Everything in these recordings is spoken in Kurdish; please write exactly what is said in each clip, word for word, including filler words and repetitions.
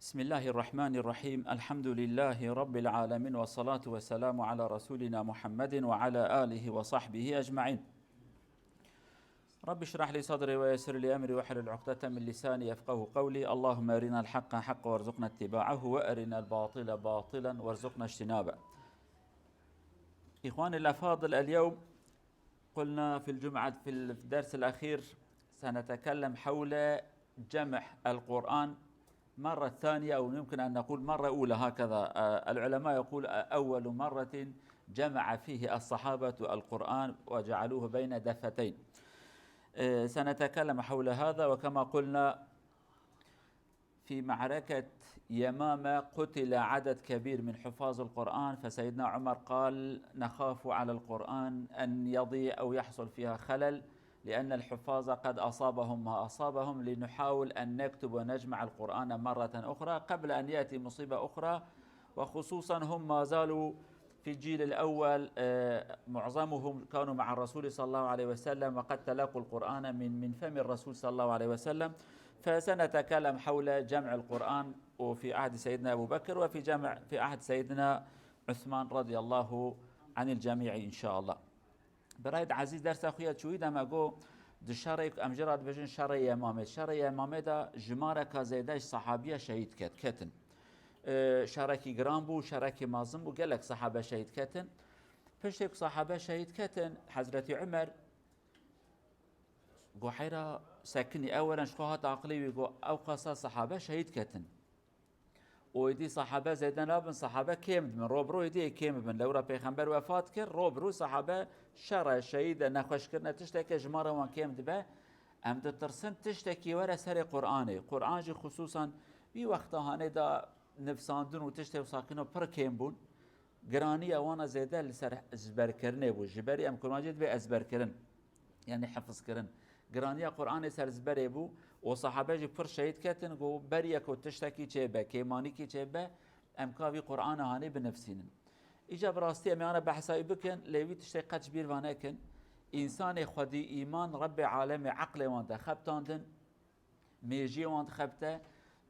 بسم الله الرحمن الرحيم. الحمد لله رب العالمين، والصلاة والسلام على رسولنا محمد وعلى آله وصحبه أجمعين. رب اشرح لي صدري ويسر لي أمري واحلل عقدة من لساني يفقهوا قولي. اللهم أرنا الحق حقا وارزقنا اتباعه، وأرنا الباطل باطلا وارزقنا اجتنابه. إخواني الأفاضل، اليوم قلنا في الجمعة، في الدرس الأخير سنتكلم حول جمع القرآن مرة ثانية، أو يمكن أن نقول مرة أولى هكذا. آه، العلماء يقول: "أول مرة جمع فيه الصحابة القرآن وجعلوه بين دفتين". آه، سنتكلم حول هذا، وكما قلنا في معركة يمامة قتل عدد كبير من حفاظ القرآن، فسيدنا عمر قال: "نخاف على القرآن أن يضيع أو يحصل فيها خلل، لأن الحفاظ قد أصابهم ما أصابهم، لنحاول أن نكتب ونجمع القرآن مرة أخرى قبل أن يأتي مصيبة أخرى، وخصوصا هم ما زالوا في الجيل الأول، آه، معظمهم كانوا مع الرسول صلى الله عليه وسلم وقد تلقوا القرآن من، من فم الرسول صلى الله عليه وسلم". فسنتكلم حول جمع القرآن وفي عهد سيدنا أبو بكر وفي جمع في عهد سيدنا عثمان رضي الله عن الجميع إن شاء الله. Birayê ezîz, dersa xwe ya çûyî de me got, di şerê ku em jê re dibêjin şerê Yemamê. Şerê Yemamê de jimareka zêde ji sehabiya şehîd ket, ketin. Ee, şerekî giran bû, şerekî mezin bû, gelek sehabe şehîd ketin. Piştê ku sehabe şehîd ketin, Hezretî Umer got, "Heyra sekinî, ew werin." Ji xwe hat aqilê wî, got, "Ew qasa sehabe şehîd ketin. Û êdî sehabe zêde nabin, sehabe kêm dibin, ro bi ro êdî ê kêm bibin. Lewra pêxember wefat kir, ro bi ro sehabe şer e, şehîd e, nexweşkirin e, tişteke ji me re wan kêm dibe. Em ditirsin tiştekî were serê Qur'anê." Qur'an jî xisûsan vî wexta hanê de nivsandin û tiştê wisa kino pir kêm bûn. Giraniya wana zêde li ser ezberkirinê bû. Ji berî em kurmancî dibê ezberkirin, yanî hifzkirin. Giraniya Qur'anê ser ezberê bû û sahabe jî pir şehîd ketin ku beriye ku tiştekî çêbe, kêmanîkî çêbe, em ka vî Qur'ana hanê binivsînin. Îca bi rastî em ê ana behsa wî bikin, lê vî tiştê qet ji bîr va nekin. Însanê xwedî îman Rebbê alemê eqlê wan de xebitandin, mêjiyê wan dixebite.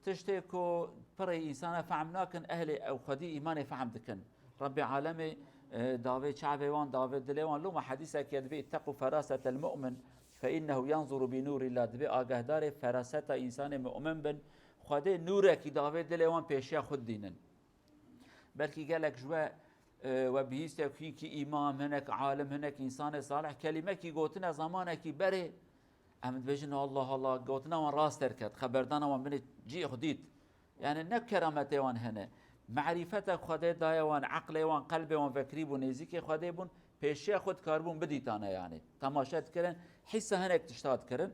Tiştê ku pirê însana fehm nakin, ehlê ew xwedî îmanê fehm dikin. Rebbê alemê, e, davê çavê wan, davê dilê wan. Loma hedîsek ya dibê: "Itteqû ferasetel mu'min, fe innehu yanzuru bi nûrillah." Dibê agahdarê feraseta însanê mu'min bin, Xwedê nûrekî davê dilê wan pêşiya xwe didînin. Belkî gelek ji we, e, we bihîstiye ku hinkî îmam, hinek alim, hinek însanê salih kelimekî gotine zamanekî berê, em dibêjin, "Allah Allah, gotina wan rast derket, xeberdana wan binê cihê xwe dît." Yani ne kerametê wan hene. Merîfeta Xwedê daye wan, eqlê wan, qelbê wan vekirî bû, nêzîkê Xwedê bûn, pêşiya xwe dikaribûn bidîtane yani. Temaşe dikirin, hîsa hinek tişta dikirin.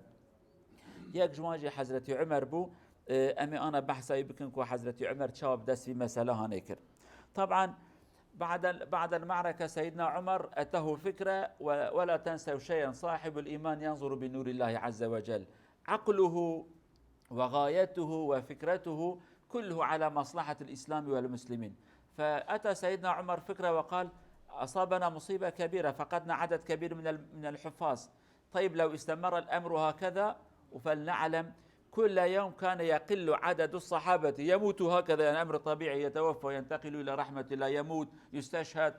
Yek ji wan jî Hezretî Umer bû. E, em ê ana behsa wî bikin ku Hezretî Umer çawa bi dest vî mesele hanê kir. Taban, بعد، بعد المعركة سيدنا عمر أتاه فكرة، و، ولا تنسوا شيئا، صاحب الإيمان ينظر بنور الله عز وجل. عقله وغايته وفكرته كله على مصلحة الإسلام والمسلمين. فأتى سيدنا عمر فكرة وقال: "أصابنا مصيبة كبيرة، فقدنا عدد كبير من ال-، من الحفاظ. طيب، لو استمر الأمر هكذا، فلنعلم كل يوم كان يقل عدد الصحابة، يموت هكذا، يعني أمر طبيعي، يتوفى، ينتقل إلى رحمة الله، يموت، يستشهد."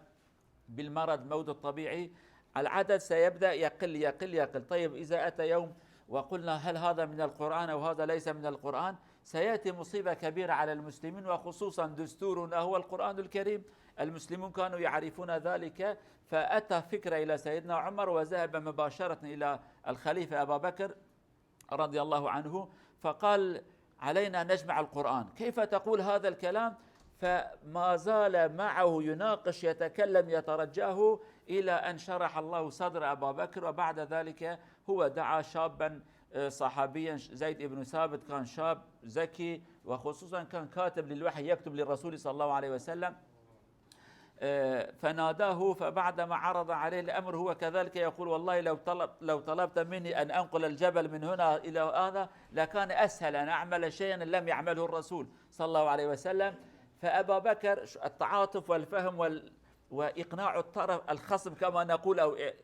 بالمرض، الموت الطبيعي، العدد سيبدأ يقل، يقل، يقل. طيب، إذا أتى يوم وقلنا: "هل هذا من القرآن أو هذا ليس من القرآن؟" سيأتي مصيبة كبيرة على المسلمين، وخصوصا دستورنا هو القرآن الكريم. المسلمون كانوا يعرفون ذلك، فأتى فكرة إلى سيدنا عمر وذهب مباشرة إلى الخليفة أبا بكر رضي الله عنه، فقال: "علينا نجمع القرآن، كيف تقول هذا الكلام؟" فما زال معه يناقش، يتكلم، يترجاه، إلى أن شرح الله صدر أبا بكر، وبعد ذلك هو دعا شابا، آه، صحابيا، زيد بن ثابت، كان شاب ذكي، وخصوصا كان كاتب للوحي، يكتب للرسول صلى الله عليه وسلم. آه، فناداه، فبعدما عرض عليه الأمر، هو كذلك يقول: "والله لو طلب-، لو طلبت مني أن أنقل الجبل من هنا إلى هذا لكان أسهل أن أعمل شيئا لم يعمله الرسول صلى الله عليه وسلم". فأبا بكر، ش-، التعاطف والفهم وال-، وإقناع الطرف الخصم كما نقول، أو إ-،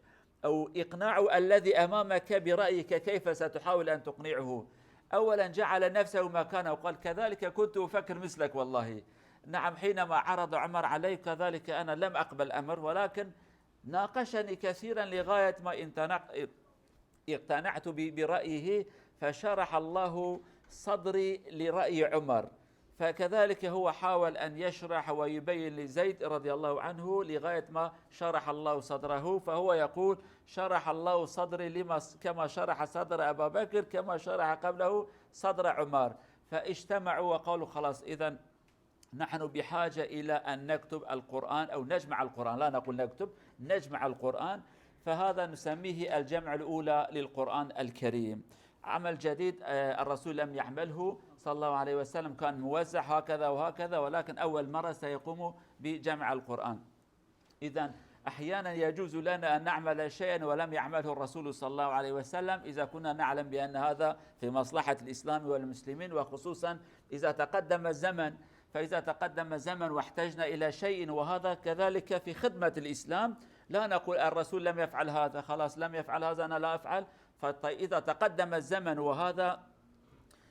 أو إقناع الذي أمامك برأيك، كيف ستحاول أن تقنعه؟ أولًا جعل نفسه مكانه وقال: "كذلك كنت أفكر مثلك والله. نعم، حينما عرض عمر علي كذلك أنا لم أقبل الأمر، ولكن ناقشني كثيرًا لغاية ما انطنق-، اقتنعت ب-، برأيه، فشرح الله صدري لرأي عمر." فكذلك هو حاول أن يشرح ويبين لزيد رضي الله عنه لغاية ما شرح الله صدره، فهو يقول: "شرح الله صدري لما ص-، كما شرح صدر أبا بكر، كما شرح قبله صدر عمر." فاجتمعوا وقالوا: "خلاص، إذن نحن بحاجة إلى أن نكتب القرآن أو نجمع القرآن"، لا نقول نكتب، "نجمع القرآن". فهذا نسميه الجمع الأولى للقرآن الكريم. عمل جديد، آه، الرسول لم يعمله صلى الله عليه وسلم، كان موزع هكذا وهكذا، ولكن أول مرة سيقوم بجمع القرآن. إذن أحيانًا يجوز لنا أن نعمل شيئًا ولم يعمله الرسول صلى الله عليه وسلم، إذا كنا نعلم بأن هذا في مصلحة الإسلام والمسلمين، وخصوصًا إذا تقدم الزمن. فإذا تقدم الزمن واحتجنا إلى شيء، وهذا كذلك في خدمة الإسلام، لا نقول: "الرسول لم يفعل هذا، خلاص لم يفعل هذا، أنا لا أفعل". فإذا تقدم الزمن وهذا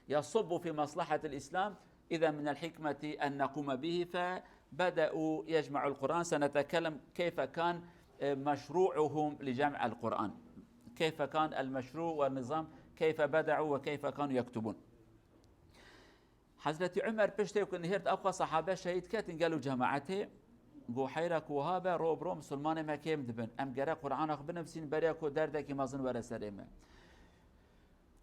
يصب في مصلحة الإسلام، إذا من الحكمة أن نقوم به. فبدأوا يجمعوا القرآن، سنتكلم كيف كان، آه، مشروعهم لجمع القرآن، كيف كان المشروع والنظام، كيف بدأوا وكيف كانوا يكتبون. Hezretî Umer piştê ku nihêrt ew xwe sahabe şehîd ketin gel û cemaetê, got: "Heyra ku wiha be, ro bi ro misilmanê me kêm dibin. Em gerek Qur'ana xwe binivîsîn beriya ku derdekî mezin were serê me."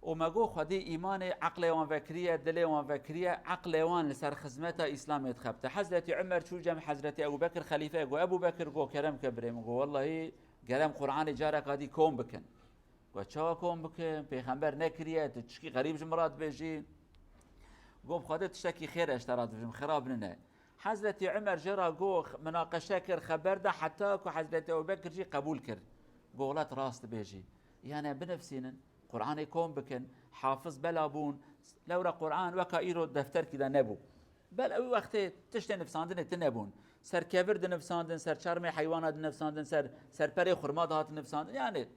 Û me got: "Xwedî îmanê eqlê wan vekiriye, dilê wan vekiriye, eqlê wan li ser xizmeta Îslamê dixebite." Hezretî Umer çû cem Hezretî Ebû Bekir xelîfe, got: "Ebû Bekir," got, "kerem ke birê min." Got: "Wellahî gerem Qur'anê careka dî kom bikin." Got: "Çawa kom bikin? Pêxember nekiriye, tu çikî xerîb ji min re dibêjî?" Got: "Bi Xwedê tiştekî xêr e ji te re dibêjim, xirab nine." Hezretî Umer jê re got, minaqeşe kir, xeber da, heta ku Hezretî Ebû Bekir jî qebûl kir. Got: "Wela tu rast dibêjî. Yanê binivîsînin, Qur'anê kom bikin, hafiz bela bûn, lewra Qur'an weka îro defterkî de nebû." Bel ew wextê tiştê nivîsandinê tune bûn. Ser kevir dinivîsandin, ser çarmê heywana dinivîsandin, ser, ser perê xurma dihat nivîsandin. Yanî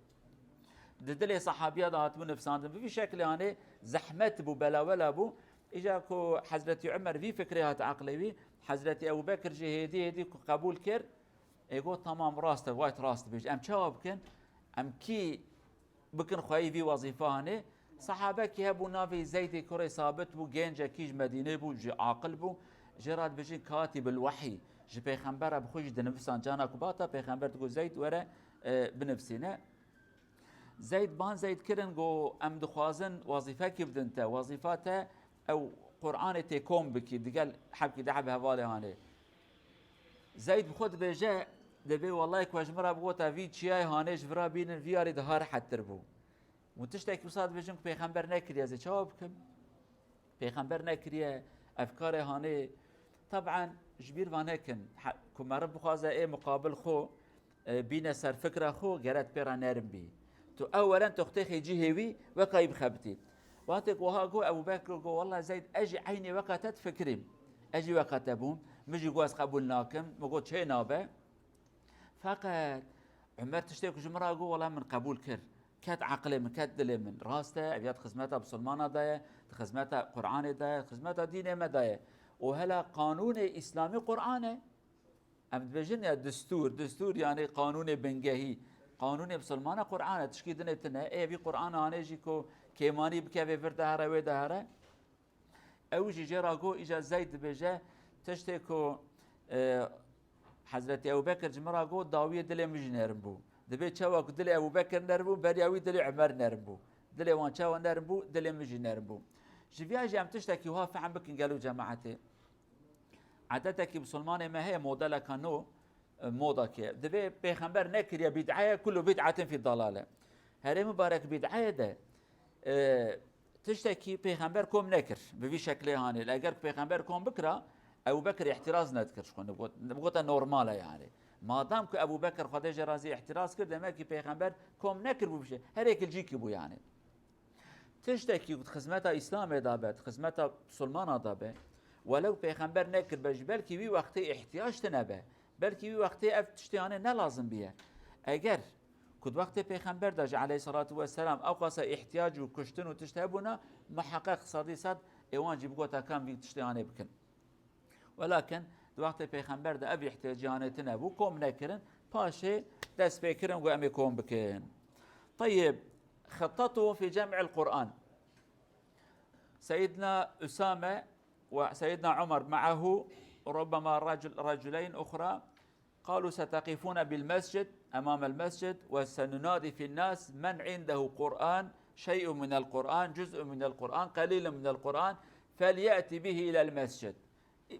di dilê sahabiya de hatibû nivîsandin. Bi vî şeklê hanê zehmet bû, belawela bû. Îca ku Hezretî Umer vî fikrê hat eqlê wî, Hezretî Ebû Bekir jî hêdî hêdî ku qebûl kir, ê got: "Tamam, rast e, wayt rast dibêjî. Em çawa bikin? Em kî bikin xweyî vî wezîfe hanê?" Sahabekî hebû, navê Zeydê kurê Sabit bû, gencekî ji Medînê bû, jî aqil bû. Jê re dibêjin katîbil wehî. Ji pêxembera bi xwe jî dinivîsan, cana ku bata pêxember digot Zeyd were, e, binivîsîne. Zeyd, ban Zeyd kirin, got: "Em dixwazin wezîfekî bidin te, wezîfa te ew Qur'anê tê kom bikî, digel hebkî de heb hevalê hanê." Zeyd bi xwe dibêje, dibê: "Wellahî ku ji min re bigota vî çiyayê hanê ji vira bînin, vî yarî daha rehettir bû." Û tiştekî wisa dibêjin ku pêxember nekiriye, ez ê çawa bikim? Pêxember nekiriye, ev karê hanê. Taban ji bîr va nekin, he-, ku meriv bixwaze ê muqabil xwe, e, bîne ser fikra xwe, gere tu pê re nerm bî. Tu ewelen tu xwedê xêcî hêwî, weka wî bixebitî. Wextê ku wiha got, Ebû Bekir got: "Wela Zeyd, ez jî eynê weka te difikirîm. Ez jî weka te bûm. Min jî got ez qebûl nakim. Min got çê nabe." Feqet Umer tiştê ku ji min re got, wela min qebûl kir. Ket eqilê min, ket dilê min. Rast e, ev ya di xizmeta bisilmana de ye, di xizmeta Qur'anê de ye, di xizmeta dînê me de ye. Û hela qanûnê Îslamî Qur'an e. Em dibêjin ya distûr, distûr yanî qanûnê bingehî. Qanûnê bisilmana Qur'an e, tişkî dinê tune. Ê vî Qur'ana hanê jî ku kêmanî bikeve vir de here, wê de here. Ew jî jê re got, îca Zeyd dibêje, tiştê ku, e, Hezretî Ebû Bekir ji min re got, dawiyê dilê min jî nerm bû. Dibê çawa ku dilê Ebû Bekir nerm bû, beriya wî dilê Umer nerm bû. Dilê wan çawa nerm bû, dilê min jî nerm bû. Ji viya jî em tiştekî wiha fehm bikin gelo cemaetê. Edetekî bisilmanê me heye, modeleka nû, e, moda ke. Dibê pêxember nekiriye bîd'e ye, kullu bîd'etin fî dalale. Herê mibarek bîd'eyê de, e, tiştekî pêxember kom nekir. Bi vî şeklê hanê. Eger ku pêxember kom bikira, Ebû Bekir îhtiraz nedikir ji xwe. Nibgot-, nibgote normal e yanî. Madam ku Ebû Bekir Xwedê jê razî îhtiraz kir, demek ki pêxember kom nekir bû bişe. Herêkil cîkî bû yanî. Tiştekî ku di xizmeta Îslamê de be, di xizmeta Musulmana de be, welew pêxember nekiribe jî, belkî wî wextê îhtiyac tine be. Belkî wî wextê ev tiştê hanê ne lazim biye. Eger Di wextê Pêxember de jî aleyhissalatu vesselam ew qasa îhtiyac û kuştin û tişt hebûna, muheqeq sedî sed ê wan jî bigota kan vî tiştê anê bikin. Welakin di wextê Pêxember de ev îhtiyacê anê tune bû, kom nekirin, paşê dest pê kirin ku em ê kom bikin. Teyib, xettatuhum fi cem'il Qur'an. Seyyidina Usame ve Seyyidina Umar ma'ahu rubbema racul-, raculeyn ukhra. قالوا: ستقفون بالمسجد، أمام المسجد، وسننادي في الناس من عنده قرآن، شيء من القرآن، جزء من القرآن، قليل من القرآن، فليأت به إلى المسجد.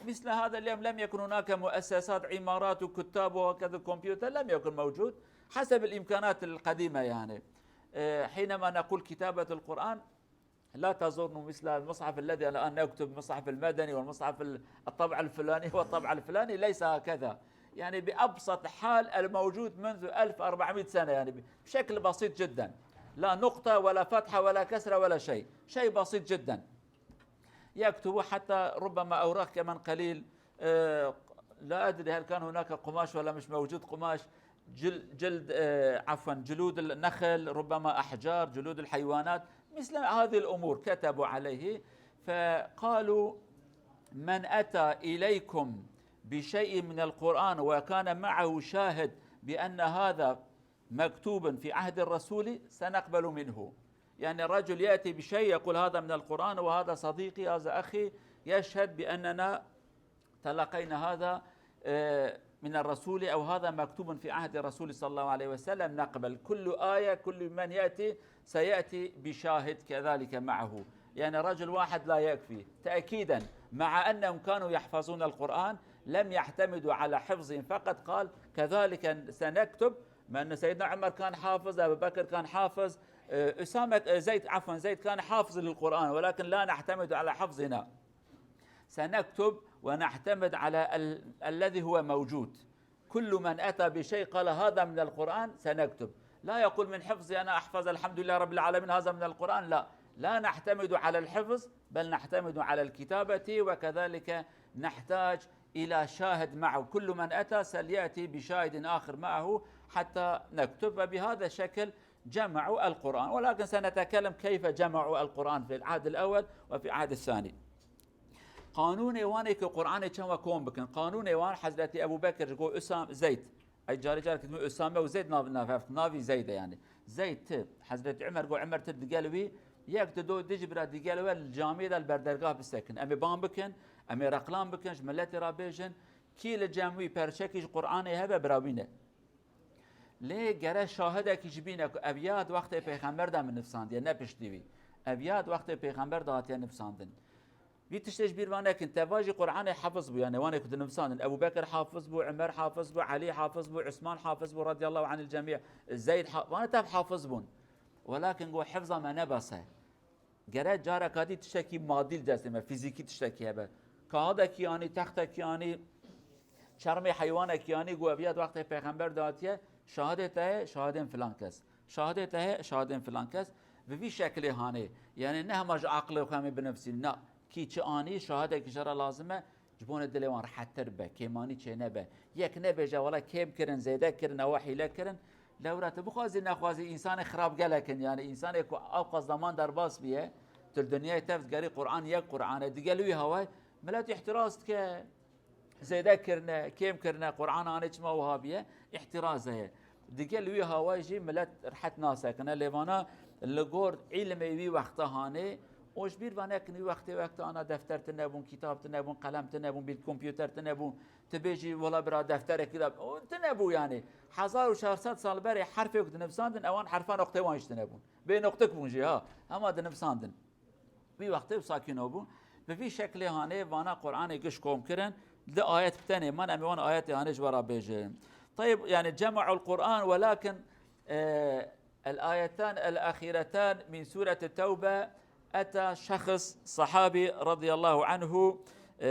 مثل هذا اليوم لم يكن هناك مؤسسات، عمارات وكتاب وكذا، كمبيوتر لم يكن موجود حسب الإمكانات القديمة، يعني. آه، حينما نقول كتابة القرآن، لا تظنوا مثل المصحف الذي الآن نكتب، المصحف المدني والمصحف ال-، الطبع الفلاني والطبع الفلاني، ليس هكذا. يعني بأبسط حال الموجود منذ ألف وأربعمية سنة، يعني بشكل بسيط جدًا. لا نقطة ولا فتحة ولا كسرة ولا شيء، شيء بسيط جدًا. يكتب حتى ربما أوراق كمان قليل، آه، لا أدري هل كان هناك قماش ولا مش موجود قماش، جل-، جلد، آه، عفوًا، جلود النخل، ربما أحجار، جلود الحيوانات، مثل هذه الأمور كتبوا عليه. فقالوا: من أتى إليكم بشيء من القرآن وكان معه شاهد بأن هذا مكتوب في عهد الرسول سنقبل منه. يعني الرجل يأتي بشيء يقول: هذا من القرآن، وهذا صديقي، هذا أخي، يشهد بأننا تلقينا هذا، آه، من الرسول، أو هذا مكتوب في عهد الرسول صلى الله عليه وسلم، نقبل. كل آية، كل من يأتي سيأتي بشاهد كذلك معه. يعني رجل واحد لا يكفي. تأكيدًا، مع أنهم كانوا يحفظون القرآن، لم يعتمدوا على حفظهم فقط، قال: كذلك سنكتب. مع أن سيدنا عمر كان حافظ، أبو بكر كان حافظ، آه، أسامة، آه، زيد، عفوًا، زيد كان حافظ للقرآن، ولكن لا نعتمد على حفظنا. سنكتب ونعتمد على ال-، الذي هو موجود. كل من أتى بشيء قال: هذا من القرآن، سنكتب. لا يقول: من حفظي أنا أحفظ الحمد لله رب العالمين، هذا من القرآن. لا، لا نعتمد على الحفظ، بل نعتمد على الكتابة، وكذلك نحتاج إلى شاهد معه. كل من أتى سليأتي بشاهد آخر معه حتى نكتب. فبهذا الشكل جمعوا القرآن، ولكن سنتكلم كيف جمعوا القرآن في العهد الأول وفي العهد الثاني. قانونê wan ê ku Qur'anê çawa kom bikin. Qanûnê wan Hezretî Ebû Bekir ji got Usam-, Zeyd. Ey carê car kidî Usame û Zeyd nav-, nav heft, navî Zeyd e yani. Zeyd ti, Hezretî Umer got Umer ti digel wî, yek di do dijî bira digel we li camiyê de li ber dergah bisekin. Em ê ban bikin, em ê reqlam bikin, ji miletê re bêjin. Kî li cem wî perçekî ji Qur'anê hebe bira wî ne. Lê gere şahidekî ji bîne ku ev ya di wextê Pêxember de min nivsandiye, ne piştî wî. Ev ya di wextê Pêxember de hatiye nivsandin. Vî tiştê ji bîr ve nekin, teva jî Qur'anê hefiz bû, yani wanê ku dinivsandin. Ebû Bekir hafiz bû, Umer hafiz bû, Elî hafiz bû, Usman hafiz bû, radiyallahu anil cemî, Zeyd ha-, wane tev hafiz bûn. Welakin got, hifza me ne bes e. Gere careka dî tiştekî madî li destê me, fîzîkî tiştekî hebe. Kaxidekî anî, textekî anî, çermê heywanekî anî, got, ev ya di wextê Pêxember de hatiye, şahidê te ye, şahidên filan kes. Şahidê te heye, şahidên filan kes. Bi vî şeklê hanê. Yani ne hema ji aqilê xwe em ê binivîsîn. Na, kî çi anî, şahidekî ji re lazim e. Ji bo ne dilê wan rehettir be, kêmanî çê nebe. Yek nebêje, wela kêm kirin, zêde kirin, ewa hîle kirin. Lewra tu bixwazî nexwazî, însanê xirab gelek in. Yani însanê ku ewqas zeman derbas biye, tu li dinyayê tev digerî, Qur'an yek Qur'an e. Digel wî haway, milet îhtiraz dike. Zêde kirine, kêm kirine, Qur'an anê çima wiha biye, îhtiraz heye. Digel wî haway jî milet rehet nasekine. Lê vana li gor îlmê wî wexta hanê, û ji bîr ve nekin wî wextê wexta ana defter tune bûn, kitab tune bûn, qelem tune bûn, bîl kompûter tune bûn, tu bêjî wela bira defterekî de, o tune bû yani. Hezar û çar sed sal berê herfê ku dinivsandin, ewan herfa noqtê wan jî tune bûn. Bê noqtik bûn jî ha, hema dinivsandin. Wî wextê wisa kî nabû. Bi vî şeklê hanê vana Qur'anê giş kom kirin, di ayet bi tenê man, em ê wan ayetê hanê ji we re bêjin. Teyib, yani cema'ul Qur'an, welakin, e, el ayetan el ahiretan min sureti Tevbe, ete şexs sahabi radiyallahu anhu, e,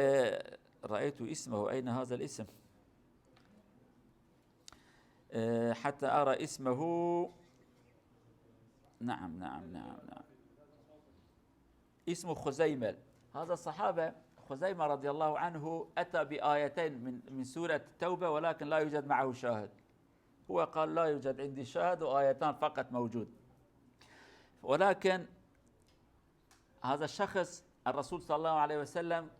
ra'eytu ismehu, eyne hazel isim? آه، حتى أرى اسمه. نعم، نعم، نعم، نعم. اسمه خزيمة. هذا الصحابة خزيمة رضي الله عنه أتى بآيتين من، من سورة التوبة، ولكن لا يوجد معه شاهد. هو قال: لا يوجد عندي شاهد، وآيتان فقط موجود. ولكن هذا الشخص، الرسول صلى الله عليه وسلم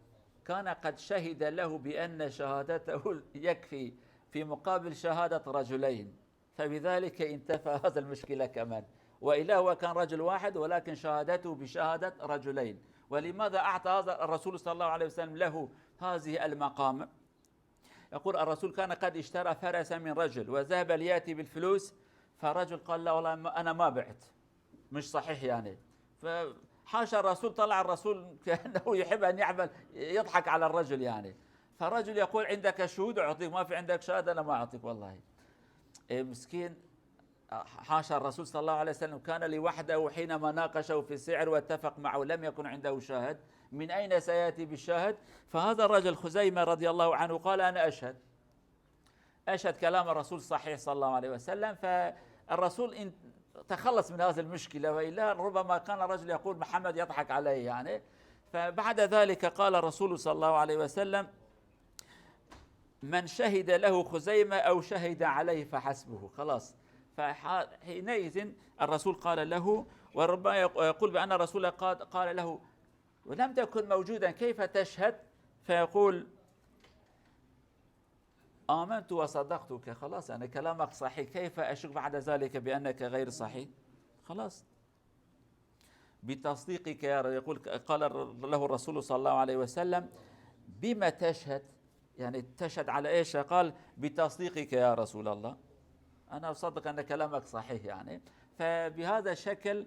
كان قد شهد له بأن شهادته يكفي في مقابل شهادة رجلين، فبذلك انتفى هذا المشكلة كمان. وإلا هو كان رجل واحد، ولكن شهادته بشهادة رجلين. ولماذا أعطى هذا الرسول صلى الله عليه وسلم له هذه المقام؟ يقول: الرسول كان قد اشترى فرسا من رجل وذهب ليأتي بالفلوس، فرجل قال: لا والله، ما، أنا ما بعت، مش صحيح يعني. فحاشا الرسول، طلع الرسول كأنه يحب أن يعمل، يضحك على الرجل يعني. فرجل يقول: عندك شهود أعطيك، ما في عندك شهادة أنا ما أعطيك والله. إيه مسكين، حاشا الرسول صلى الله عليه وسلم، كان لوحده حينما ناقشه في السعر واتفق معه، لم يكن عنده شاهد، من أين سيأتي بالشاهد؟ فهذا الرجل خزيمة رضي الله عنه قال: أنا أشهد، أشهد كلام الرسول صحيح صلى الله عليه وسلم. فالرسول إن تخلص من هذه المشكلة، وإلا ربما كان الرجل يقول: محمد يضحك علي يعني. فبعد ذلك قال الرسول صلى الله عليه وسلم: من شهد له خزيمة أو شهد عليه فحسبه. خلاص. فحينئذ الرسول قال له، وربما يق-، يقول بأن الرسول قال، قال له: ولم تكن موجودا، كيف تشهد؟ فيقول: آمنت وصدقتك. خلاص، يعني كلامك صحيح، كيف أشك بعد ذلك بأنك غير صحيح؟ خلاص. بتصديقك يا ر-، يقول، قال له الرسول صلى الله عليه وسلم: بما تشهد؟ يعني تشهد على إيش؟ قال: بتصديقك يا رسول الله، أنا أصدق أن كلامك صحيح يعني. فبهذا الشكل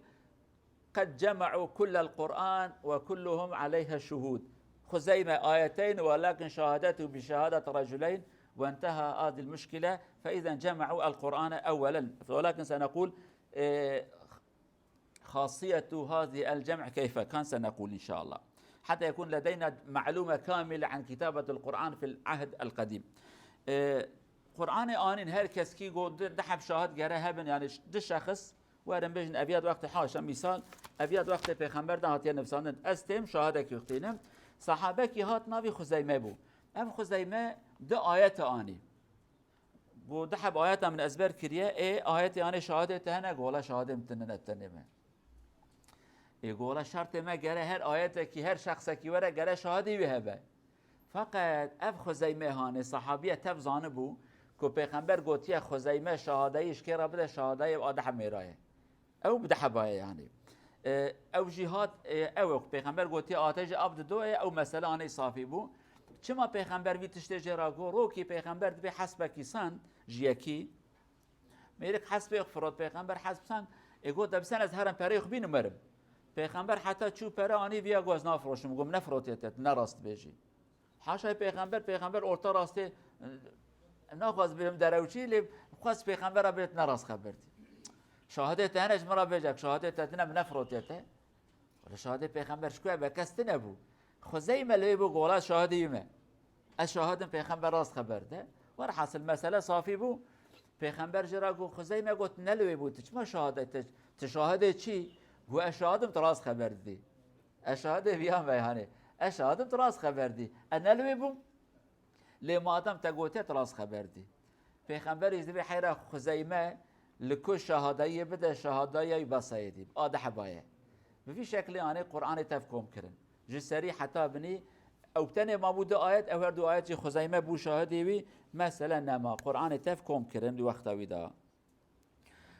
قد جمعوا كل القرآن وكلهم عليها شهود. خزيمة آيتين، ولكن شهادته بشهادة رجلين، وانتهى هذه المشكلة. فإذا جمعوا القرآن أولا، ولكن سنقول، إيه، خاصية هذه الجمع كيف كان سنقول إن شاء الله، حتى يكون لدينا معلومة كاملة عن كتابة القرآن في العهد القديم. Ee, Qur'anê anîn her kes kî got di, di heb şahid gere hebin, yani ş-, di şexs werin bêjin, ev ya di wextê, haşa, misal, ev ya di wextê pêxember de hatiye nivsandin. Ez têm şahidekî xwînim. Sahabekî hat navî Xuzeyme bû. Ev Xuzeyme di ayete anî. Got, di heb ayeta min ezber kiriye, ê ayetê anê şahidê te hene? Got, wela şahidê min tune ne, tenê me. Ê, got, wela şertê me gere her ayetekî, her şexsekî were gere şahidê wî hebe. Feqet ev Xuzeyme hanê, sahabiye tev zanibû ku Pêxember gotiye Xuzeyme şahadeyî ji kê re bide, şahadeyê a di heb mêra ye. Ew bi di heba ye yani. E, ew jî hat, e, ew e ku Pêxember gotiye ate jî av dido ye, ew mesele anê safî bû. Çima Pêxember vî tiştê jê re got? Rokî Pêxember dibê hesbekî send ji yekî. Mêrik hesbê xwe firot, Pêxember hesb send, ê got, de bi sen ez herim pereyê xwe bînim werim. Pêxember heta çû pere anî viya got, ez nafiroşim, got, min nefirotiye te, tu ne rast dibêjî. Haşa Pêxember, Pêxember orta rastê, e, naxwaz bêjim derewçî, lê xwest Pêxembera bêt ne rast xeber dî. Şahidê te hene ji min re bêjek, şahidê te tine, min nefirotiye te. Wele şahidê Pêxember ji ku be, kes tine bû. Xuzeyme li wê bû, got, wela şahidê wî me. Ez şahidim Pêxember rast xeber de. Werhasil mesele safî bû. Pêxember jê re got, Xuzeyme, got, ne li wê bû, tu çima şahidê, tu, tu şahidê çî? Got, ez şahidim tu rast xeber didî. Ez şahidê viya me, yani. Ez şahidim tu rast xeber dî. Ez ne li wê bûm. Lê madem te gotiye, tu rast xeber dî. Pêxember jî divê heyra Xuzeyme li ku şahadeyê bide, şahadeyê besa yê dî. A di heba ye. Bi vî şeklê anê Qur'anê tev kom kirin. Ji serî heta binî, ew tenê mabû du ayet, ew her du ayet jî Xuzeyme bû şahidê wî, mesele nema. Qur'anê tev kom kirin di wexta wî de.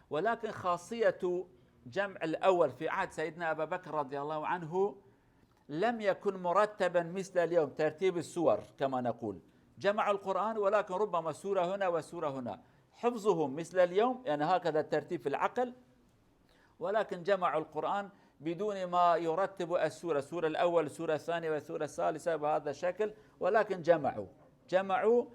ولكن خاصية جمع الأول في عهد سيدنا أبا بكر رضي الله عنه لم يكن مرتبا مثل اليوم ترتيب السور كما نقول. جمعوا القرآن، ولكن ربما سورة هنا وسورة هنا. حفظهم مثل اليوم، يعني هكذا الترتيب في العقل، ولكن جمعوا القرآن بدون ما يرتب السورة، السورة الأول، السورة الثانية والسورة الثالثة بهذا الشكل، ولكن جمعوا، جمعوا،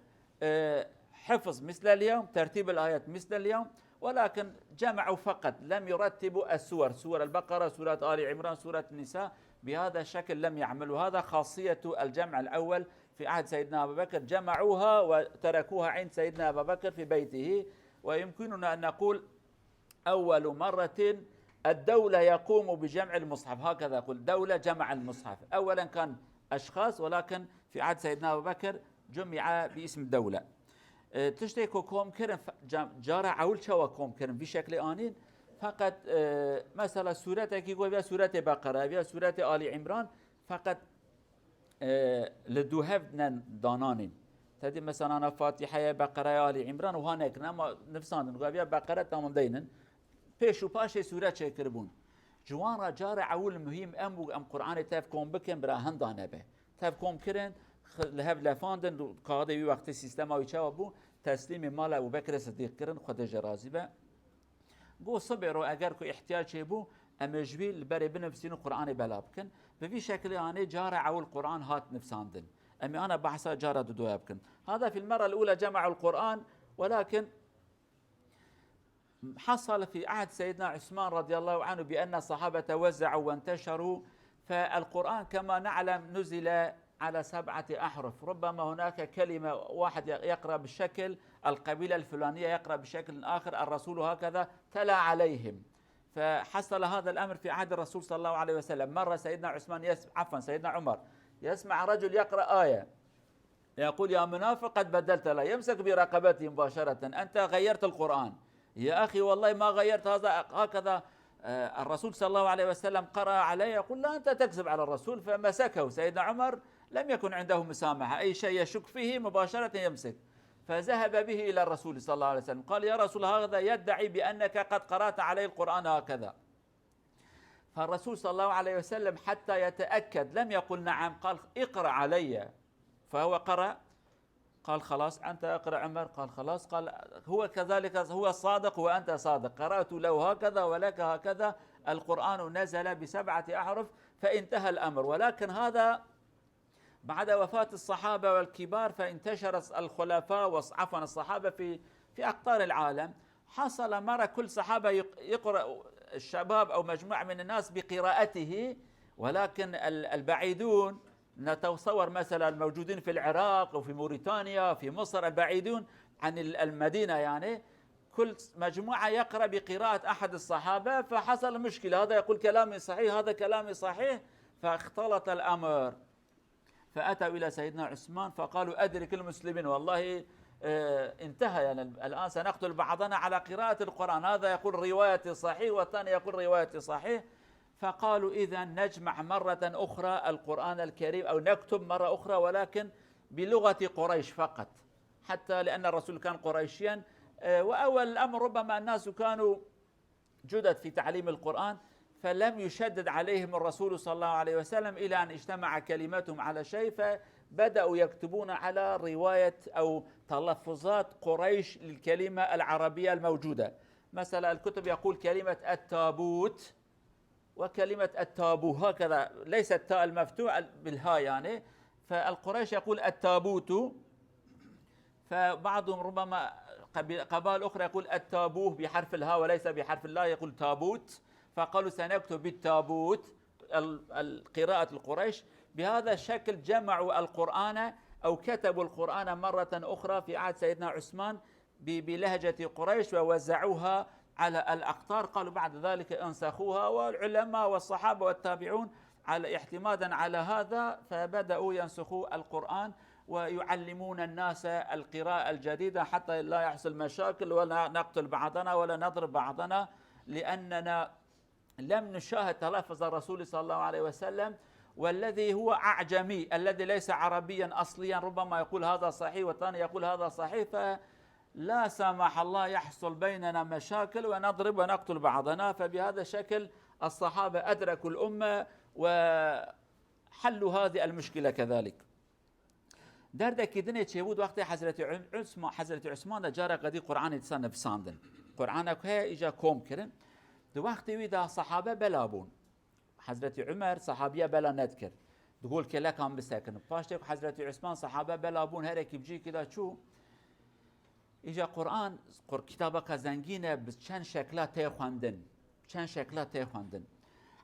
آه، حفظ مثل اليوم، ترتيب الآيات مثل اليوم، ولكن جمعوا فقط، لم يرتبوا السور، سورة البقرة، سورة آل عمران، سورة النساء، بهذا الشكل لم يعملوا. هذا خاصية الجمع الأول في عهد سيدنا أبي بكر، جمعوها وتركوها عند سيدنا أبا بكر في بيته. ويمكننا أن نقول أول مرة الدولة يقوم بجمع المصحف، هكذا أقول، دولة جمع المصحف. أولا كان أشخاص، ولكن في عهد سيدنا أبو بكر جمع باسم الدولة. E, tiştê ku kom kirin, fe-, ca-, cara ewil çawa kom kirin, vî şeklê anîn. Feqet, e, mesela sûretekî got, ya sûretê Beqere, ya sûretê Alî Îmran, feqet, e, li dû hev ne dananîn. Te dî mesela ana Fatîheye, Beqereye, Alî Îmran wiha nekirin, ama nivsandin, got, ya Beqere tamam deynin. Pêş û paşê sûre çêkiribûn. Ji wan re cara ewil muhîm em bû, em Qur'anê tev kom bikin, bira hinda nebe. Tev kom kirin, xi-, li hev lefandin, kaxidê wî wextê sîstema wî çawa bû, teslîmê mala Ebû Bekrê Sidîq kirin, Xwedê jê razî be. Got, sibê ro eger ku îhtiyac çêbû, em ê ji wî li berê binivîsîn û Qur'anê bela bikin. Bi vî şekilê anê cara ewil Qur'an hat nivsandin. Em ê ana behsa cara dudoya bikin. هذا في المرة الأولى جمعوا القرآن، ولكن حصل في عهد سيدنا عثمان رضي الله عنه بأن الصحابة توزعوا وانتشروا، فالقرآن كما نعلم نزل على سبعة أحرف، ربما هناك كلمة واحد يقرأ بشكل، القبيلة الفلانية يقرأ بشكل آخر، الرسول هكذا تلا عليهم. فحصل هذا الأمر في عهد الرسول صلى الله عليه وسلم. مر سيدنا عثمان يس-، عفوا، سيدنا عمر يسمع رجل يقرأ آية، يقول: "يا منافق، قد بدلت." لا، يمسك برقبته مباشرة: "أنت غيرت القرآن." "يا أخي، والله ما غيرت، هذا هكذا، آه، الرسول صلى الله عليه وسلم قرأ علي." يقول: "لا، أنت تكذب على الرسول." فمسكه سيدنا عمر، لم يكن عنده مسامحة، أي شيء يشك فيه مباشرة يمسك. فذهب به إلى الرسول صلى الله عليه وسلم، قال: "يا رسول، هذا يدعي بأنك قد قرأت عليه القرآن هكذا." فالرسول صلى الله عليه وسلم حتى يتأكد لم يقل: "نعم." قال: "اقرأ علي." فهو قرأ، قال: "خلاص، أنت اقرأ عمر." قال: "خلاص." قال: "هو كذلك، هو صادق وأنت صادق، قرأت له هكذا ولك هكذا، القرآن نزل بسبعة أحرف، فانتهى الأمر." ولكن هذا بعد وفاة الصحابة والكبار، فانتشر الخلفاء وص-، عفوا، الصحابة في، في أقطار العالم. حصل مرة كل صحابة يق-، يقرأ الشباب أو مجموعة من الناس بقراءته، ولكن ال-، البعيدون، نتصور مثلًا الموجودين في العراق وفي موريتانيا، في مصر، البعيدون عن ال-، المدينة يعني، كل مجموعة يقرأ بقراءة أحد الصحابة، فحصل مشكلة، هذا يقول كلامي صحيح، هذا كلامي صحيح، فاختلط الأمر. فأتوا إلى سيدنا عثمان فقالوا: "أدرك المسلمين، والله، آه، انتهى، يعني، الآن سنقتل بعضنا على قراءة القرآن، هذا يقول روايتي صحيح والثاني يقول روايتي صحيح." فقالوا: "إذا نجمع مرة أخرى القرآن الكريم، أو نكتب مرة أخرى، ولكن بلغة قريش فقط." حتى لأن الرسول كان قريشيا، آه، وأول الأمر ربما الناس كانوا جدد في تعليم القرآن، فلم يشدد عليهم الرسول صلى الله عليه وسلم إلى أن اجتمع كلمتهم على شيء، فبدأوا يكتبون على رواية أو تلفظات قريش للكلمة العربية الموجودة. مثلًا الكتب يقول كلمة التابوت وكلمة التابو، هكذا، ليس التاء المفتوح بالهاء يعني، فالقريش يقول التابوت، فبعضهم ربما قبي-، قبائل أخرى يقول التابوه بحرف الهاء وليس بحرف اللاء، يقول تابوت، فقالوا سنكتب بالتابوت ال-، ال-، قراءة القريش. بهذا الشكل جمعوا القرآن أو كتبوا القرآن مرة أخرى في عهد سيدنا عثمان ب-، بلهجة قريش ووزعوها على الأقطار. قالوا بعد ذلك انسخوها، والعلماء والصحابة والتابعون على، اعتمادا على هذا، فبدأوا ينسخوا القرآن ويعلمون الناس القراءة الجديدة حتى لا يحصل مشاكل ولا نقتل بعضنا ولا نضرب بعضنا، لأننا لم نشاهد تلفظ الرسول صلى الله عليه وسلم، والذي هو أعجمي، الذي ليس عربيا أصليا، ربما يقول هذا صحيح والثاني يقول هذا صحيح، فلا سمح الله يحصل بيننا مشاكل ونضرب ونقتل بعضنا. فبهذا الشكل الصحابة أدركوا الأمة وحلوا هذه المشكلة كذلك. Derdekî dinê çêbû di wextê Hezretî Û-, Usman, Hezretî Usman de careke dî Qur'anê dîsa nivîsandin. Qur'anek heye, îca kom kirin. Di wextê wî de sahabe bela bûn. Hezretî Umer sahabiya bela nedikir. Digol kelekan bisekinin. Paştê ku Hezretî Usman sahabe bela bûn, herekî bi cîkî de çû. Îca Qur'an, Qur-, kitabeka zengîn e, bi çend şekla tê xwendin. Çend şekla tê xwendin.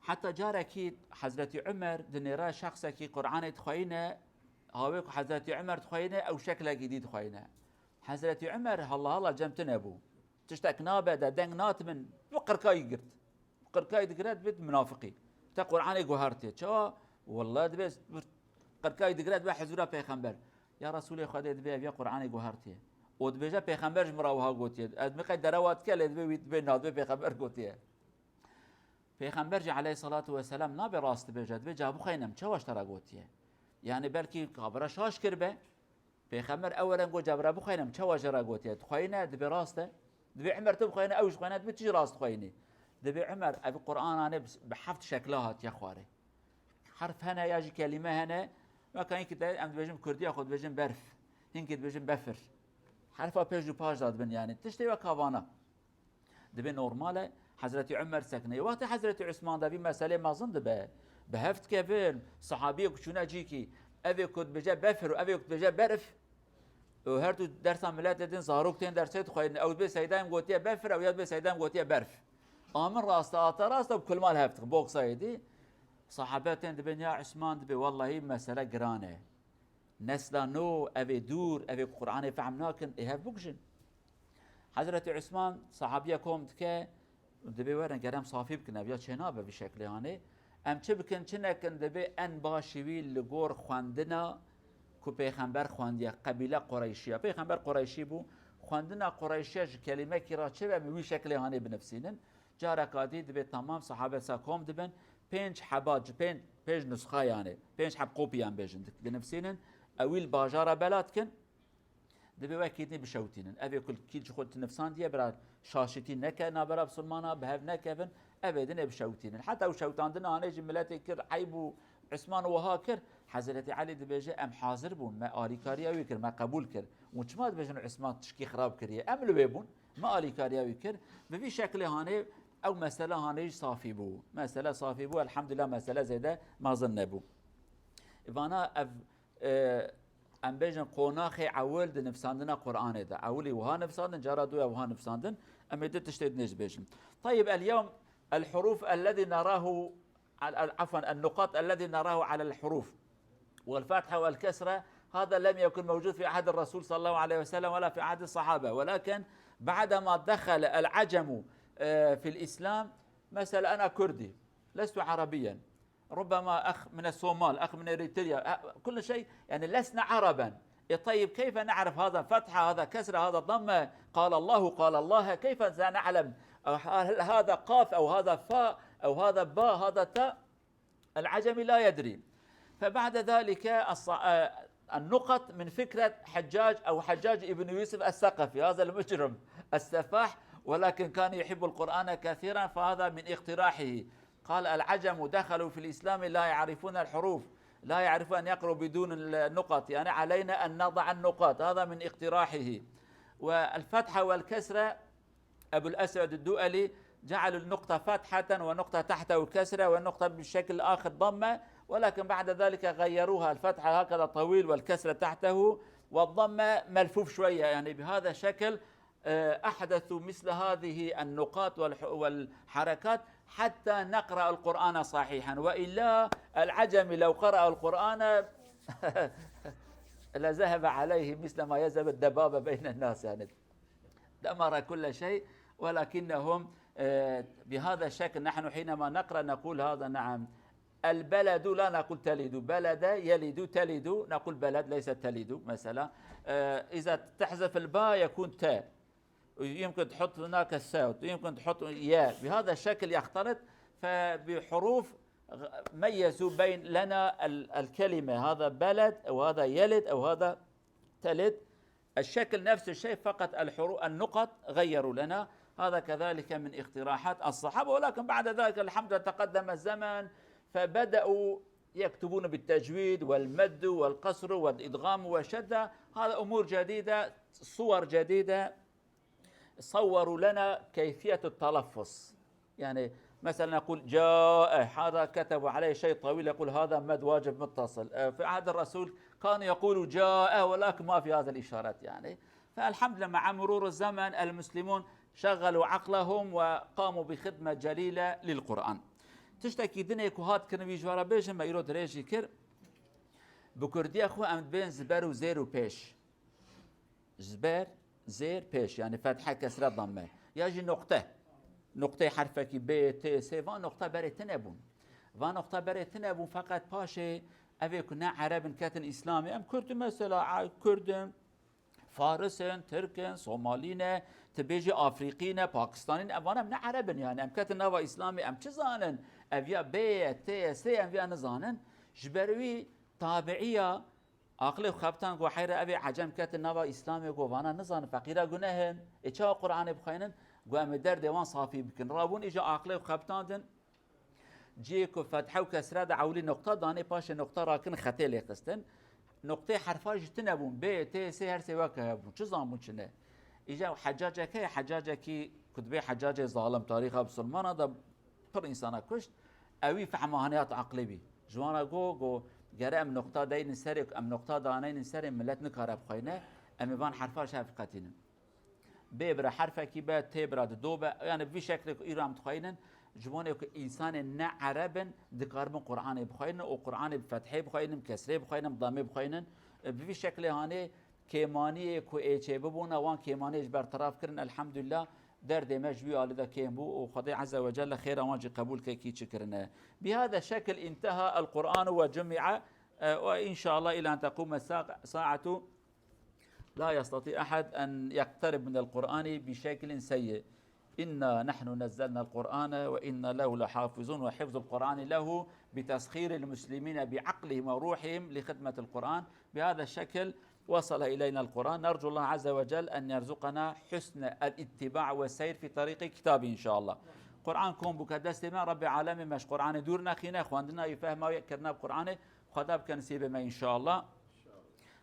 Heta carekî Hezretî Umer dinêre şexsekî Qur'anê dixweyîne, hawê ku Hezretî Umer dixweyîne, ew şeklekî dî dixweyîne. Hezretî Umer halla halla cem tune bû. Tiştek nabe de deng natimin, bi qirkayî girt. Qirkayî digire dibêt munafiqî. Te Qur'anê guhertiye. Çawa? Wallah dibê qirkayî digire dibe huzura Pêxember. Ya Resûlê Xwedê, dibê ev ya Qur'anê guhertiye. û dibêje, Pêxember ji min re wiha gotiye. Ez min qey derewa dike, lê dibê wî, dibê na, dibê Pêxember gotiye. Pêxember jî aleyhissalatu vesselam nabe rast dibêje, dibê ca bixweynim, çawa ji te re gotiye? Yani belkî kabira şaş kiribe. Pêxember ew eren got, ca bira bixweynim, çawa ji re gotiye? Dixweyne, dibê rast e. Dibê Umer tu bixweyne, ew jî xweyne, dibê tu jî rast dixweyne. Dibê Umer, ev Qur'anane bi, bi heft şekla hatiye xwarê. Herf hene ya jî kelîme hene. Weka hinkî de em dibêjin bi kurdiya xwe dibêjin berf. Hinkî dibêjin befir. Herfa pêş û paş de dibin yani. Tiştê weka vana. Dibê normal e, Hezretî Umer sekine. Wextê Hezretî Usman de vî meselê mezin dibe. Bi heft kevin, sahabiyê ku çûne cîkî, evê ku dibêje befir û evê ku dibêje berf. Û her du dersa miletê din zarok tên dersê dixweynin. Ew dibê Seydayim gotiye befir, ew ya dibê Seydayim gotiye berf. A min rast e, a te rast e, bi kulmal heft, boksa êdî. Sahabe tên dibên ya Usman dibê, wellahî mesele giran e. Nesla nû, evê dûr, evê ku Qur'anê fehm nakin, ê hev bikujin. Hezretî Usman sahabiya kom dike, dibê werin, ger em safî bikin, ev ya çênabe vî şeklê hanê. Em çi bikin, çi nekin, dibê en başî wî li gor xwendina ku Pêxember xwendiye, qebîle Qureyşiya. Pêxember Qureyşî bû, xwendina Qureyşiya ji kelîmekî re çi be, em wî şeklê hanê binivsînin. Careka dî dibê tamam, sahabe sa kom dibin, pênc heba, pênc, pênc nusxa yani, pênc heb kopiyan bêjin, dik-, dinivsînin, ew wî li bajara bela dikin, dibê wekî dinî bişewtînin. Evê ku kî ji xwe dinivsandiye, bira şaşitî neke navbera bisilmana, bi hev nekevin, evê dinê bişewtînin. Heta ew şewtandina hanê jî miletê kir, eyb û Usman wiha kir, Hezretî Elî dibêje, em hazir bûn, me alîkariya wî kir, me qebûl kir. Hûn çima dibêjin Usman tişkî xirab kiriye? Em li wê bûn. Me alîkariya wî kir. Bi vî şeklê hanê ew mesele hanê jî safî bû. Mesele safî bû, elhamdulillah mesele zêde mezin nebû. Vana ev, e, em bêjin qonaxê ewil di nivsandina Qur'anê de. Ewilî wiha nivsandin, cara duya wiha nivsandin. Em ê du tiştê dinê jî bêjin. Tayib, el yewm el huruf ellezî nerahu ال-، ال-، عفوًا، النقاط الذي نراه على الحروف والفتحة والكسرة، هذا لم يكن موجود في عهد الرسول صلى الله عليه وسلم ولا في عهد الصحابة، ولكن بعدما دخل العجم، آه، في الإسلام، مثلًا أنا كردي، لست عربيًا، ربما أخ من الصومال، أخ من إريتريا، أ-، كل شيء، يعني لسنا عربًا. إيه طيب، كيف نعرف هذا فتحة، هذا كسرة، هذا ضمة؟ قال الله، قال الله، كيف سنعلم؟ أو هل هذا قاف، أو هذا فاء، أو هذا باء، هذا تاء؟ العجمي لا يدري. فبعد ذلك الص-، آه، النقط من فكرة حجاج أو حجاج ابن يوسف الثقفي، هذا المجرم السفاح، ولكن كان يحب القرآن كثيرًا، فهذا من اقتراحه. قال: العجم دخلوا في الإسلام لا يعرفون الحروف، لا يعرفون أن يقرأوا بدون النقط، يعني علينا أن نضع النقاط، هذا من اقتراحه. والفتحة والكسرة، أبو الأسود الدؤلي جعل النقطة فتحة ونقطة تحته كسرة والنقطة بشكل آخر ضمة، ولكن بعد ذلك غيروها، الفتحة هكذا طويل والكسرة تحته والضمة ملفوف شوية، يعني بهذا الشكل، آه، أحدثوا مثل هذه النقاط والح-، والحركات حتى نقرأ القرآن صحيحًا، وإلا العجم لو قرأ القرآن لذهب عليه مثل ما يذهب الدبابة بين الناس، يعني دمر كل شيء، ولكنهم، آه، بهذا الشكل نحن حينما نقرأ نقول هذا نعم. البلد لا نقول تلد، بلد يلد، تلد، نقول بلد ليس تلد مثلًا. آه، إذا تحذف الباء يكون تاء، يمكن تحط هناك ساء، يمكن تحط ياء، بهذا الشكل يختلط، فبحروف غ-، ميزوا بين لنا ال-، الكلمة، هذا بلد أو هذا يلد أو هذا تلد. الشكل نفس الشيء، فقط الحرو-، النقط غيروا لنا. هذا كذلك من اقتراحات الصحابة، ولكن بعد ذلك الحمد لله تقدم الزمن، فبدأوا يكتبون بالتجويد والمد والقصر والإدغام والشدة. هذا أمور جديدة، صور جديدة، صوروا لنا كيفية التلفظ. يعني مثلًا نقول جاء، هذا كتبوا عليه شيء طويل، يقول هذا مد واجب متصل. آه، في عهد الرسول كانوا يقولوا جاء، ولكن ما في هذا الإشارات يعني. فالحمد لله مع مرور الزمن المسلمون شغلوا عقلهم وقاموا بخدمة جليلة للقرآن. Tiştekî dinê ku hat kirin wî ji we re bêjim, me îro dirêjî kir. Bi kurdiyê xwe em dibên ziber û zêr û pêş. Ziber, zêr, pêş, yani fethe, kesre, damme. Ya jî noqte. Noqteyê herfekî B, T, S, van noqte berê tune bûn. Van noqte berê tune bûn, feqet paşê evê ku ne Ereb in ketin Îslamê. Em Kurd in mesela, a, Kurd in, Faris in, Tirk in, Somalî ne, tu bêjî Afrîqî ne, Pakistanî ne, ev em ne Ereb in yani. Em ketin nava Îslamê, em çi zanin? Ev ya B, T, S, em viya nizanin. Ji ber wî tabiiya aqilê xwe xebtan ku heyre ev ê Ecem ketin nava Îslamê ku vana nizanin, feqîra guneh in. Ê çawa Qur'anê bixweynin? Ku em ê derdê wan safî bikin. Rabûn îja aqilê xwe xebtandin. Cihê ku fethe û kesre de ewlî noqta danê, paşê noqta rakin, xetê lê xistin. Noqtê herfa jî tune bûn. B, T, S her sê weke hebûn. Çi zanbûn çi ne? Îja Heccacek heye, Heccacekî ku dibê Heccacê zalim tarîxa Bisilmana de pir însana kuşt. Ewî fehma hanê hat aqlê bî. Ji wan re got, got, gere em noqta deynin serê, em noqta daneynin serê, milet nikare bixweyne. Em ê van herfa ji hev qetînin. Bê bira herfekî be, tê bira di do be. Yani bi vî şeklê ku îro em dixweynin, ji bonê ku însanên ne Ereb in, dikaribin Qur'anê bixweynin û Qur'anê bi fethê bixweynin, bi kesrê bixweynin, bi damê bixweynin. E, bi vî şeklê hanê kêmaniyê ku ê çêbibûna, wan kêmaniyê ji bertiraf kirin, elhamdülillah, derdê me ji wî alî de kêm bû û Xwedê Azze ve Celle xêra wan jî qebûl ke kî çi kirine. بهذا الشكل انتهى القرآن وجمع، e, وإن شاء الله إلى أن تقوم الساعة لا يستطيع أحد أن يقترب من القرآن بشكل سيء. إنا نحن نزلنا القرآن وإنا له لحافظون، وحفظ القرآن له بتسخير المسلمين بعقلهم وروحهم لخدمة القرآن. بهذا الشكل وصل إلينا القرآن. نرجو الله عز وجل أن يرزقنا حسن الاتباع والسير في طريق كتابه إن شاء الله. قرآن kom bûke destê me, Rebbê Alemê me ji Qur'anê dûr nexîne, xwendina wî, fehma wî, kirina bi Qur'anê, Xweda bike nisîbê me inşallah.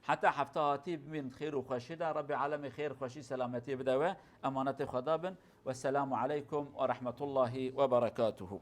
Heta hefta hatî bimînin xêr û xweşî de. Rebbê Alemê xêr, xweşî, selametiyê bide we. Emanetê Xweda bin. Wesselamu aleykum ve rahmetullahi ve berekatuhu.